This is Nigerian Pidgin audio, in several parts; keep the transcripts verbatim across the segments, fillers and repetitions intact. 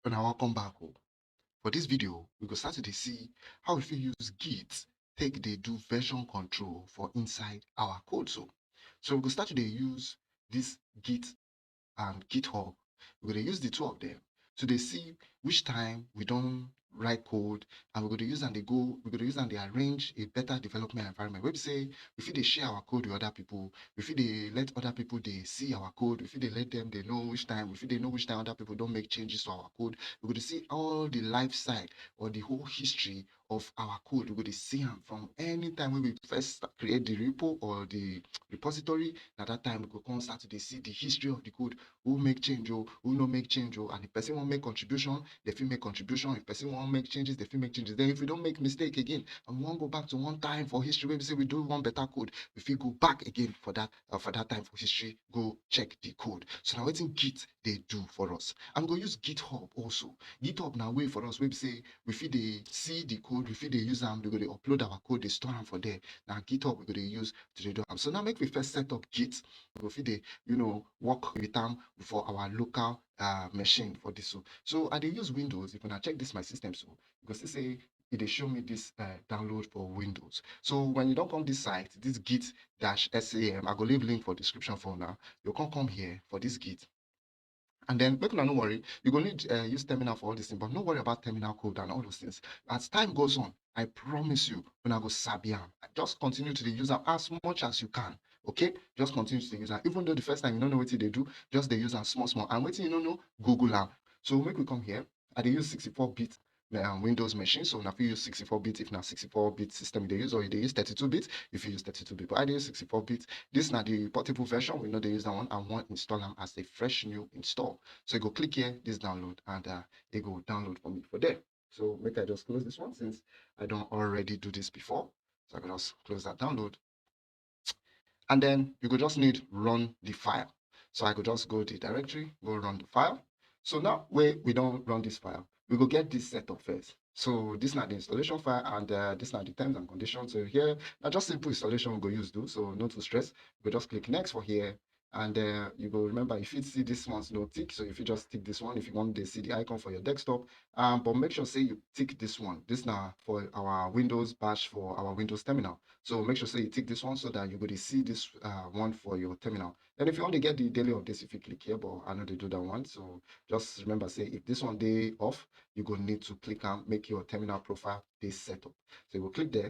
Una welcome back o. For this video, we go start to dey see how we fit use Git take dey do version control for inside our code. So, so we go start to dey use this Git and GitHub. We go dey use the two of them to dey see which time we don write code, and we go dey use am dey go, we go dey use am dey arrange a better development environment wey be say we fit dey share our code with other people, we fit dey let other people dey see our code, we fit dey let them dey know which time, we fit dey know which time other people don make changes to our code. We go dey see all the life cycle or the whole history of our code. We go dey see am from any time wey we first create the repo or the repository. Na that time we go come start to dey see the history of the code, who make change o, who no make change o, and if person wan make contribution, they fit make contribution. If person wan make changes, they fit make changes. Then if we don make mistake again and we wan go back to one time for history wey be say we do one better code, we fit go back again for that, uh, for that time for history, go check the code. So na wetin Git dey do for us. And we go use GitHub also. GitHub na way for us wey be say we fit dey see the code, we fit dey use am, we go dey upload our code, dey store am for there. Na GitHub we go dey use to dey do am. So now make we first set up Git. We go fit dey, you know, work with am for our local, uh, machine for this. So, so I dey use Windows. If una check this my system, so you go see say e dey show me this, uh, download for Windows. So when you don come this site, this Git dash S A M, I go leave link for description for now. You come come here for this Git. And then make una no worry, you go need, uh, use terminal for all this thing, but no worry about terminal code and all those things. As time goes on, I promise you, una go sabi am. Just continue to dey use am as much as you can. Okay, just continue to dey use am. Even though the first time you no know wetin dey do, just dey use am small small. And wetin you no know, Google am. So make we come here. I dey use sixty-four bit, um, Windows machine, so una fit use sixty-four bit. If na sixty-four bit system you dey use, or you dey use thirty-two bit, you fit use thirty-two bit. But I dey use sixty-four bit. This na the portable version. We no dey use that one. I wan install am as a fresh new install. So you go click here, this download, and, uh, e go download for me for there. So make I just close this one since I don already do this before. So I go just close that download. And then you go just need run the file. So I go just go the directory, go run the file. So now wey we don run this file, we go get this setup first. So this na the installation file, and, uh, this na the terms and conditions. So here na just simple installation we go use do. So no too stress. We go just click next for here. And, uh, you go remember, you fit see this one no tick, so you fit just tick this one if you wan dey see the icon for your desktop. Um, but make sure say you tick this one. This na for our Windows bash for our Windows terminal. So make sure say you tick this one so that you go dey see this, uh, one for your terminal. Then if you wan dey get the daily updates, you fit click here, but I no dey do that one. So just remember say if this one dey off, you go need to click am, make your terminal profile dey set up. So you go click there.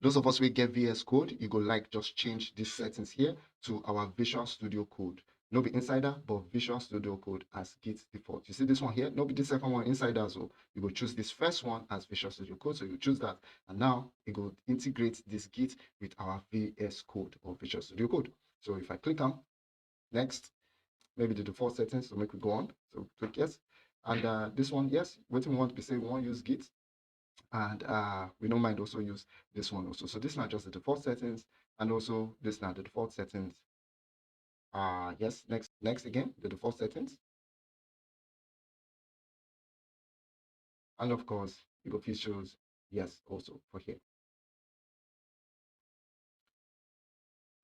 Those of us wey get V S Code, you go like just change these settings here to our Visual Studio Code. No be Insider, but Visual Studio Code as Git default. You see this one here? No be this second one, Insider. So you go choose this first one as Visual Studio Code. So you choose that, and now e go integrate this Git with our V S Code or Visual Studio Code. So if I click am, next, maybe the default settings. So make we go on. So click yes. And, uh, this one, yes, wetin we want be say we wan use Git, and, uh, we no mind also use this one also. So this na just the default settings, and also this na the default settings. Uh, yes, next, next again, the default settings. And of course, you go fit choose yes also for here.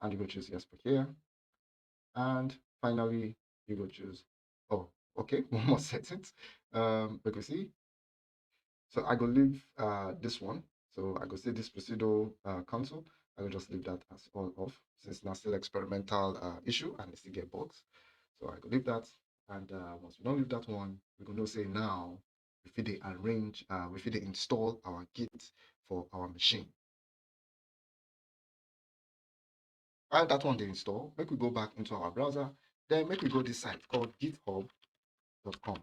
And you go choose yes for here. And finally, you go choose, oh, okay, one more settings. Um, we go see. So I go leave, uh, this one. So I go say this procedural, uh, console. I go just leave that as all off since na still experimental, uh, issue and e still get bugs. So I go leave that. And, uh, once we don leave that one, we go know say now we fit dey arrange, uh, we fit dey install our Git for our machine. While that one dey install, make we go back into our browser. Then make we go this site called github dot com.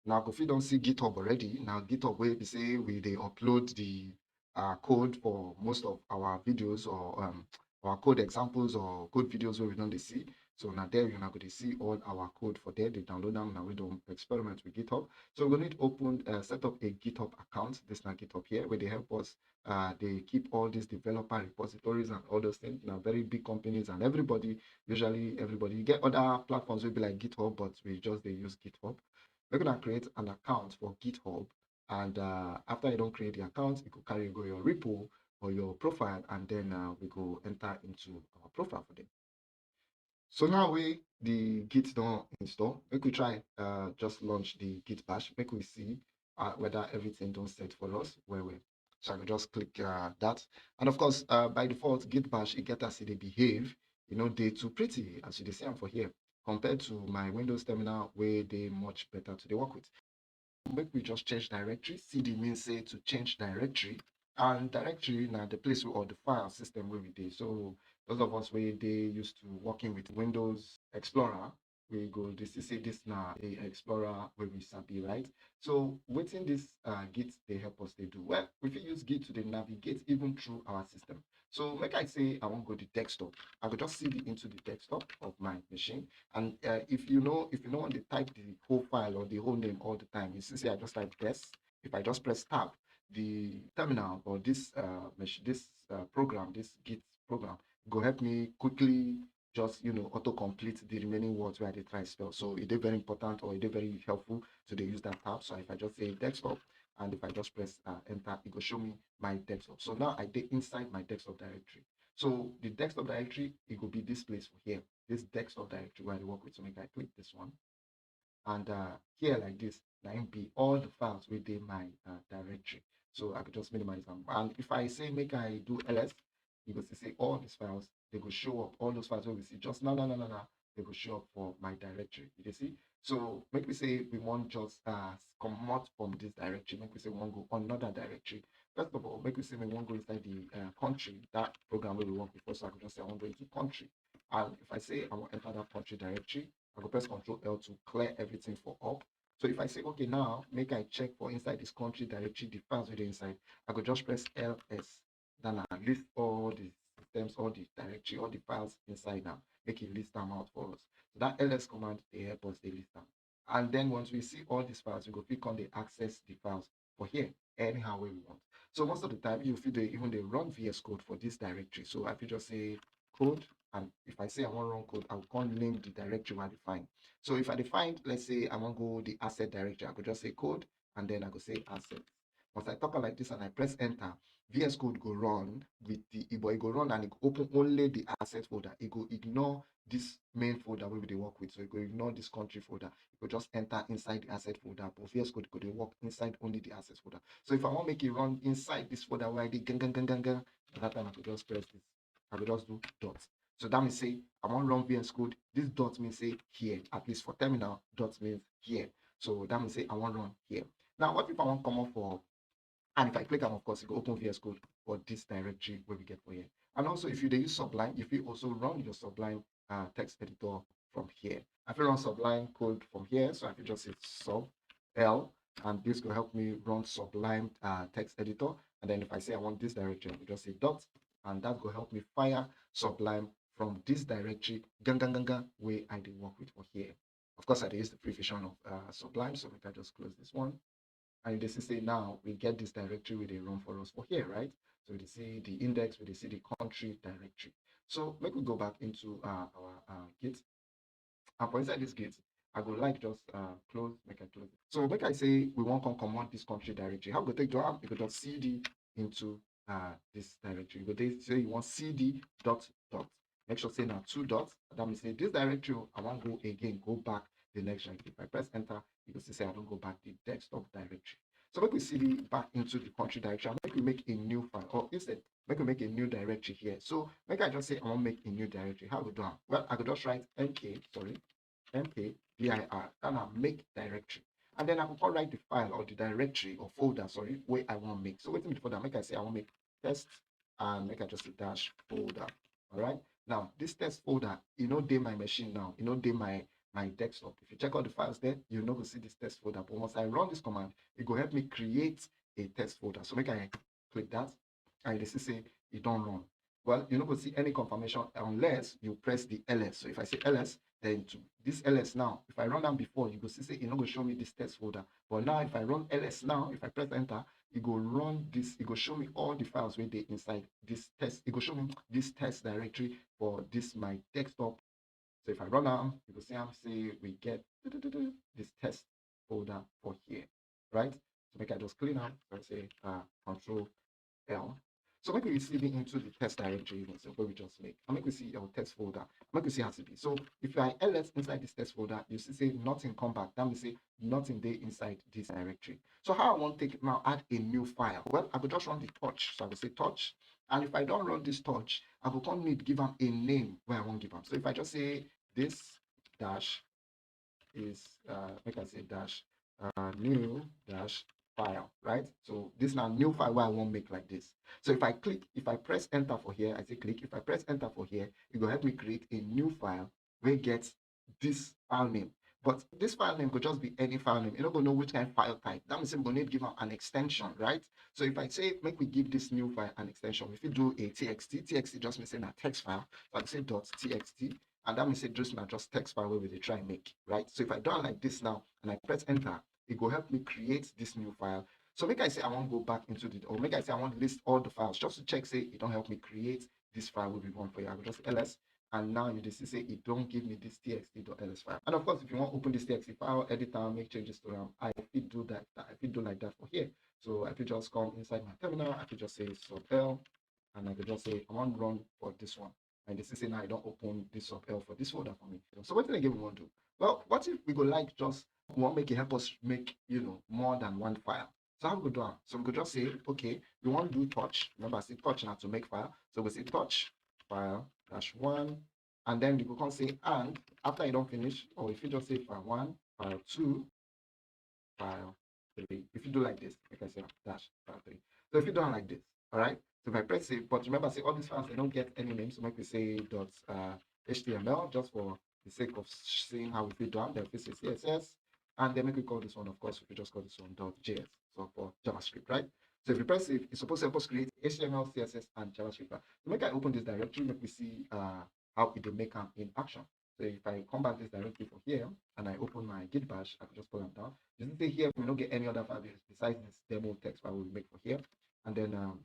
Now, go fit don see GitHub already. Now, GitHub wey be say we dey upload the, uh, code for most of our videos or, um, our code examples or code videos wey we don dey see. So na there una go dey see all our code for there. Dey download am, una wey don experiment with GitHub. So we go need open, uh, set up a GitHub account. This na GitHub here wey dey help us, uh, dey keep all these developer repositories and all those things. Na very big companies and everybody, usually everybody, you get other platforms wey be like GitHub, but we just dey use GitHub. Make una create an account for GitHub, and, uh, after you don create the account, you go carry go your repo or your profile, and then, uh, we go enter into our profile for them. So now we the Git don install. Make we try uh, just launch the Git bash. Make we see uh, whether everything don set for us. Where we so I will just click uh, that. And of course, uh, by default, Git bash it get as it dey behave. You know, they too pretty as you dey see am for here compared to my Windows terminal where they much better to dey work with. Make we just change directory. C D means say to change directory. And directory now the place where all the file system will be there. So those of us where they used to working with Windows Explorer, we go this is say this now a Explorer where we sabi, right? So within this uh, Git they help us they do. Well, if you use Git to they navigate even through our system. So make I say I won't go the desktop. I go just C D into the desktop of my machine. And uh, if you know, if you know want to type the whole file or the whole name all the time, you see, say I just type this. If I just press tab, the terminal or this uh, machine, this uh, program, this Git program, go help me quickly just you know auto complete the remaining words where they try spell. So it is very important or it is very helpful to they use that tab. So if I just say desktop and if I just press uh, enter, it will show me my desktop. So now I did inside my desktop directory. So the desktop directory, it will be this place for here. This desktop directory where I work with. So make I click this one. And uh, here like this, now it be all the files within my uh, directory. So I could just minimize them. And if I say make I do L S, you go see say all these files, they go show up. All those files we see just now, now, now, now, now, they go show up for my directory. You see? So make we say we want just uh, come out from this directory. Make we say we want go another directory. First of all, make we say we want go inside the uh, country, that program where we work before. So I could just say I want go into country. And if I say I want enter that country directory, I go press Control L to clear everything for up. So if I say, okay, now make I check for inside this country directory, the files within inside, I go just press L S. Then I list all the systems, all the directory, all the files inside now. Make it list them out for us. So that L S command, they help us, they list them. And then once we see all these files, we go click on the access the files for here, anyhow way we want. So most of the time, you feel they even they run V S Code for this directory. So I could just say code, and if I say I want run code, I will call name the directory where I define. So if I define, let's say I want go the asset directory, I could just say code, and then I go say asset. Once I talk like this and I press enter, V S Code go run with the Igbo, it go run and it go open only the asset folder. It go ignore this main folder where they work with. So it go ignore this country folder. It go just enter inside the asset folder. But V S Code go they work inside only the asset folder. So if I want make it run inside this folder where I did gang gang gang gang gang, that time I could just press this. I could just do dot. So that means say I want run V S Code. This dot means say here. At least for terminal, dot means here. So that means say I want run here. Now, what if I want come up for and if I click am, of course, it go open V S Code for this directory where we get for here. And also, if you they use Sublime, if you also run your Sublime uh, text editor from here, I feel run Sublime code from here, so I could just say sub L, and this will help me run Sublime uh, text editor. And then if I say I want this directory, I will just say dot, and that will help me fire Sublime from this directory, gang gang gang gang, where I did work with for here. Of course, I use the free version of uh, Sublime, so we can just close this one. And you see say now we get this directory where they run for us for here, right? So we see the index, we see the country directory. So make we go back into uh, our uh, Git. And for inside this Git, I go like just uh, close, make I close. So make I say we want to command this country directory. How we go take do am? We go just C D into uh, this directory. You go dey say you want C D dot dot. Make sure say now two dots. That means say this directory, I want go again, go back the next directory. If I press enter, you go see say I don't go back the desktop directory. So make we C D back into the country directory. Make we make a new file, or instead, make we make a new directory here. So make I just say I want make a new directory. How we do am? Well, I could just write M K, sorry, M K D I R, and I make directory. And then I could call write the file or the directory or folder, sorry, where I want make. So waiting before that, make I say I want make test and make I just say dash folder. All right. Now this test folder, you know, they my machine now, you know, they my my desktop. If you check all the files there, you know go see this test folder. But once I run this command, it go help me create a test folder. So make I click that, and you see say it don't run. Well, you no go see any confirmation unless you press the L S. So if I say L S, then to this L S now, if I run am before, you go see say it no go show me this test folder. But now, if I run L S now, if I press enter, it go run this, it go show me all the files where they inside this test. It go show me this test directory for this my desktop. So if I run am, you go see am say we get this test folder for here, right? So make I just clean am. So I say uh, Control L. So make we see the into the test directory even so wey we just make. And make we see our test folder. Make we see how e be. So if I ls inside this test folder, you see say nothing come back. That means say nothing dey inside this directory. So how I wan take now add a new file? Well, I go just run the touch. So I go say touch. And if I don run this touch, I go come need give am a name wey I wan give am. So if I just say this dash is, uh, make I say dash, uh, new dash file, right? So this na new file wey I wan make like this. So if I click, if I press enter for here, I say click. If I press enter for here, e go help me create a new file wey get this file name. But this file name go just be any file name. You no go know which kind file type. That means we go need give am an extension, right? So if I say make we give this new file an extension, if you do a txt, txt just means say na text file. So I say dot txt, and that means say just na just text file wey we dey try make, right? So if I do am like this now and I press enter, e go help me create this new file. So make I say I wan go back into the, or make I say I wan list all the files just to check say e don help me create this file wey we want for you. I go just ls, and now you dey see say e don give me this txt.ls file. And of course, if you wan open this txt file, edit am, make changes to am, I fit do that. I fit do like that for here. So I fit just come inside my terminal. I fit just say subl, and I go just say I wan run for this one. And you see say now I don open this subl for this folder for me. So wetin again we wan do? Well, what if we go like just we wan make e help us make, you know, more than one file? So how we go do am? So we go just say, okay, we wan do touch. Remember, say touch na to make file. So we say touch file dash one, and then we go come say and after you don finish, or if you just say file one, file two, file three. If you do like this, like I say dash file three. So if you do am like this, all right? So if I press save, but remember say all these files, they don't get any name. So make we say dot, uh, html just for the sake of seeing how we fit do am. Then we say css, and then make we call this one, of course, we fit just call this one dot js. So for JavaScript, right? So if you press save, it's supposed to help us create html, css, and JavaScript file. So make I open this directory, make we see, uh, how e dey make am in action. So if I come back this directory for here and I open my git bash, I can just pull am down. You see say here we no get any other file besides this demo text file we make for here. And then, um,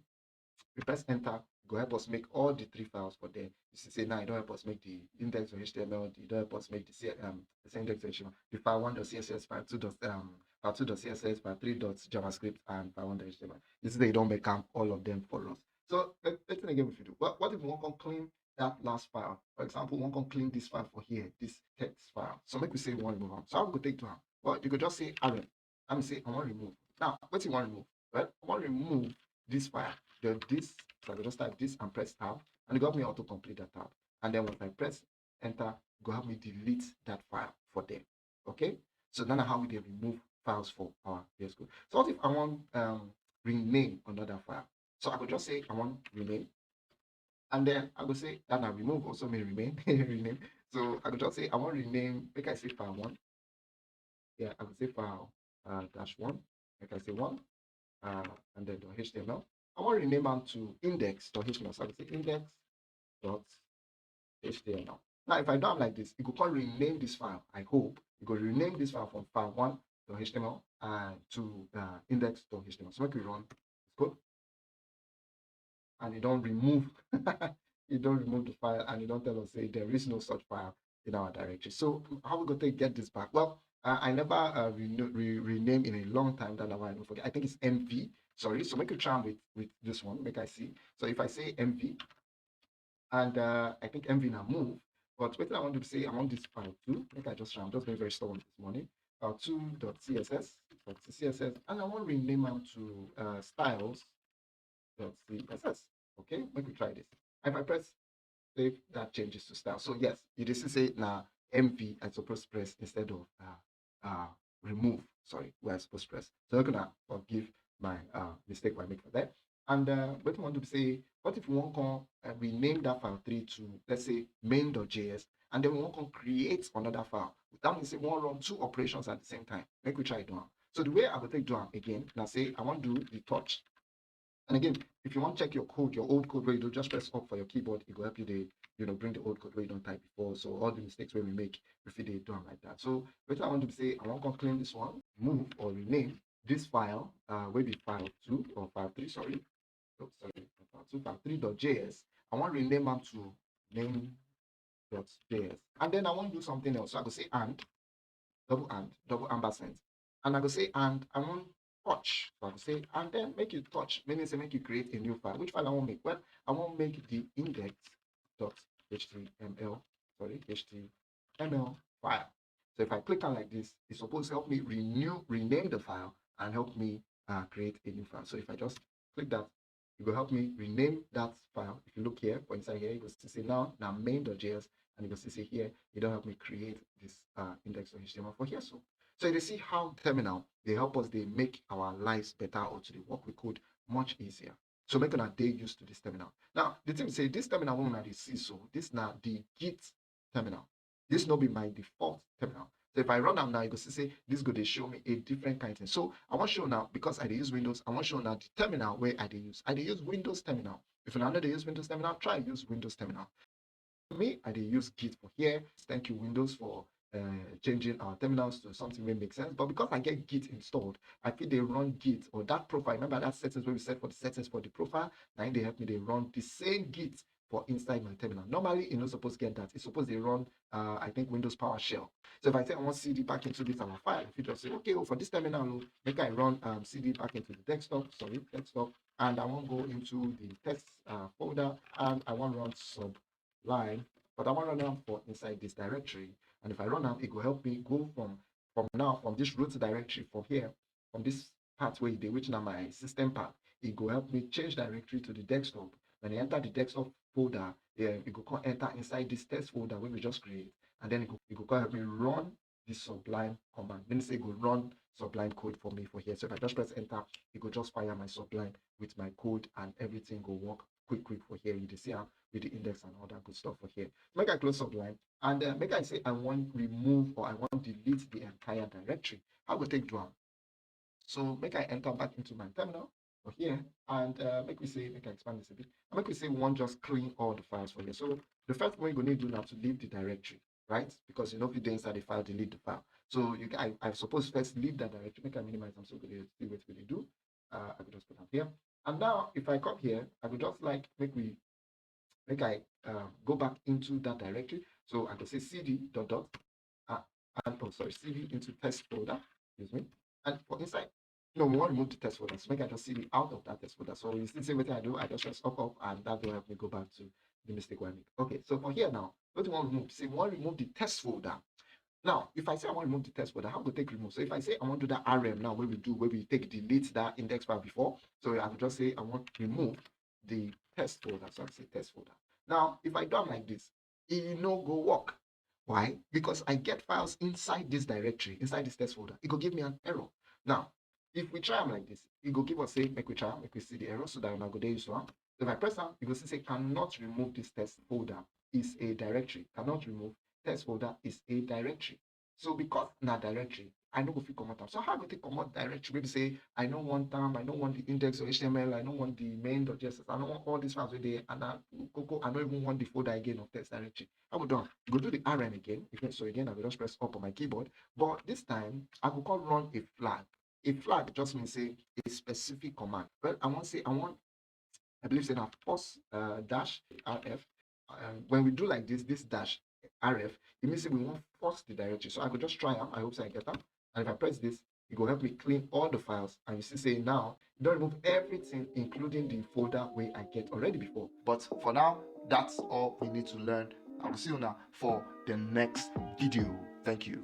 we press enter, e go help us make all the three files for there. You see say now e don help us make the index.html, e don help us make the C-, um, the index.html, the file one dot css, file two dot, um, file two dot css, file three dot javascript, and file one dot html. You see say e don make am all of them for us. So let, wetin again we fit do? Well, what if we wan come clean that last file? For example, we wan come clean this file for here, this text file. So make we say we wan remove am. So how we go take do am? Well, you go just say rm. Let me say I wan remove. Now, wetin you wan remove? Well, I wan remove this file. Then this, so I go just type this and press tab, and e go help me auto complete that tab. And then once I press enter, e go help me delete that file for there. Okay? So that's how we dey remove files for our V S Code. So what if I wan, um, rename another file? So I go just say I wan rename, and then I go say that na remove also mean rename, rename. So I go just say I wan rename, make I say file one. Yeah, I go say file, uh, dash one, make I say one, uh, and then dot html. I wan rename am to index dot html. So I go say index dot html. Now, if I do am like this, e go come rename this file. I hope e go rename this file from file one dot html, uh, to, uh, index dot html. So make we run this code. And e don remove, e don remove the file, and e don tell us say there is no such file in our directory. So how we go take get this back? Well, uh, I never, uh, reno-, re-, rename in a long time. That's why I don't forget. I think it's M V. Sorry. So make a try with, with this one. Make I see. So if I say M V, and, uh, I think M V na move. But wetin I wan do be say I wan this file two. Make I just try. I'm just being very stubborn this morning. File two dot css, dot css, and I wan rename am to, uh, styles dot css. Okay, make we try this. If I press save, that changes to style. So yes, you dey see say na M V I suppose press instead of, uh, uh, remove. Sorry, wey I suppose press. So make una forgive my, uh, mistake wey I make for that. And, uh, wetin I wan do be say, what if we wan come, uh, rename that file three to, let's say, main dot J S, and then we wan come create another file? That means say we wan run two operations at the same time. Make we try do am. So the way I go take do am again, na say I wan do the touch. And again, if you wan check your code, your old code wey you do, just press up for your keyboard. E go help you dey, you know, bring the old code wey you don type before. So all the mistakes wey we make, we fit dey do am like that. So wetin I wan do be say I wan come clean this one, move or rename this file, uh, wey be file two or file three, sorry. Oh, sorry, file two, file three dot J S. I wan rename am to main dot J S. And then I wan do something else. So I go say and, double and, double ampersand. And I go say, and I wan touch. touch. So I go say, and then make you touch, meaning say make you create a new file. Which file I wan make? Well, I wan make the index dot H T M L, sorry, H T M L file. So if I click on like this, it's supposed to help me renew, rename the file and help me uh, create a new file. So if I just click that, it will help me rename that file. If you look here, for inside here, you go see say now, now main.js, and you go see say here, it don help me create this uh, index.html for here. So, so you see how terminal dey help us dey make our lives better or to dey work with code much easier. So make una dey used to this terminal. Now, the thing say this terminal wey una dey see so, this na the Git terminal. This no be my default terminal. So if I run am now, you go see say this go dey show me a different kind thing. So I wan show now, because I dey use Windows, I wan show now the terminal wey I dey use. I dey use Windows terminal. If una no dey use Windows terminal, try use Windows terminal. Me, I dey use Git for here. Thank you, Windows, for uh, changing our terminals to something wey make sense. But because I get Git installed, I fit dey run Git or that profile. Remember that settings wey we set for the settings for the profile? Na im dey help me dey run the same Git for inside my terminal. Normally, e no suppose get that. E suppose dey run, uh, I think, Windows PowerShell. So if I say I wan C D back into this our file, I fit just say, okay, oh, for this terminal, oh, make I run um, C D back into the desktop, sorry, desktop, and I wan go into the test uh, folder, and I wan run Sublime, but I wan run am for inside this directory. And if I run am, it go help me go from, from now, from this root directory, from here, from this path wey e dey, which na my system path, e go help me change directory to the desktop. When I enter the desktop folder, yeah, e go come enter inside this test folder wey we just create, and then e go, e go come help me run the Sublime command. Meaning say e go run Sublime code for me for here. So if I just press enter, e go just fire my Sublime with my code, and everything go work quick quick for here. You dey see am with the index and all that good stuff for here. Make I close Sublime, and uh, make I say I wan remove or I wan delete the entire directory. How I go take do am? So make I enter back into my terminal for here, and uh, make we say, make I expand this a bit, and make we say we wan just clean all the files for here. So the first thing we go need do now to leave the directory, right? Because you know if you dey inside the file, delete the file. So you, I, I suppose first leave that directory. Make I minimize am so we go dey see wetin we dey do. Uh, I go just put am here. And now if I come here, I go just like make we, make I um, go back into that directory. So I go say C D dot dot, uh, and oh, sorry, C D into test folder, excuse me. And for inside, no, we wan remove the test folder. So make I just C D out of that test folder. So you see say wetin I do, I just press up, up, and that go help me go back to the mistake wey I make. Okay, so for here now, wetin we wan remove? See, we wan remove the test folder. Now, if I say I wan remove the test folder, how I go take remove? So if I say I wan do that R M now, wey we do, wey we take delete that index file before, so I go just say I wan remove the test folder. So I say test folder. Now, if I do am like this, e no go work. Why? Because I get files inside this directory, inside this test folder. E go give me an error. Now, if we try am like this, e go give us say, make we try am, make we see the error so that una go dey used to am. If I press am, you go see say cannot remove this test folder is a directory. Cannot remove test folder is a directory. So because na directory, I no go fit comot am. So how I go take comot directory wey be say I no want am, I no want the index or H T M L, I no want the main.js, I no want all these files wey dey, and I, koko, I no even want the folder again of test directory. I go do am. I go do the R M again. Okay, so again, I go just press up on my keyboard. But this time, I go come run a flag. A flag just means say a specific command. Well, I wan say, I want, I believe say na force uh, dash R F. Um, when we do like this, this dash R F, it means say we wan force the directory. So I go just try am. I hope say I get am. And if I press this, e go help me clean all the files. And you see say now, e don remove everything, including the folder wey I get already before. But for now, that's all we need to learn. I will see you now for the next video. Thank you.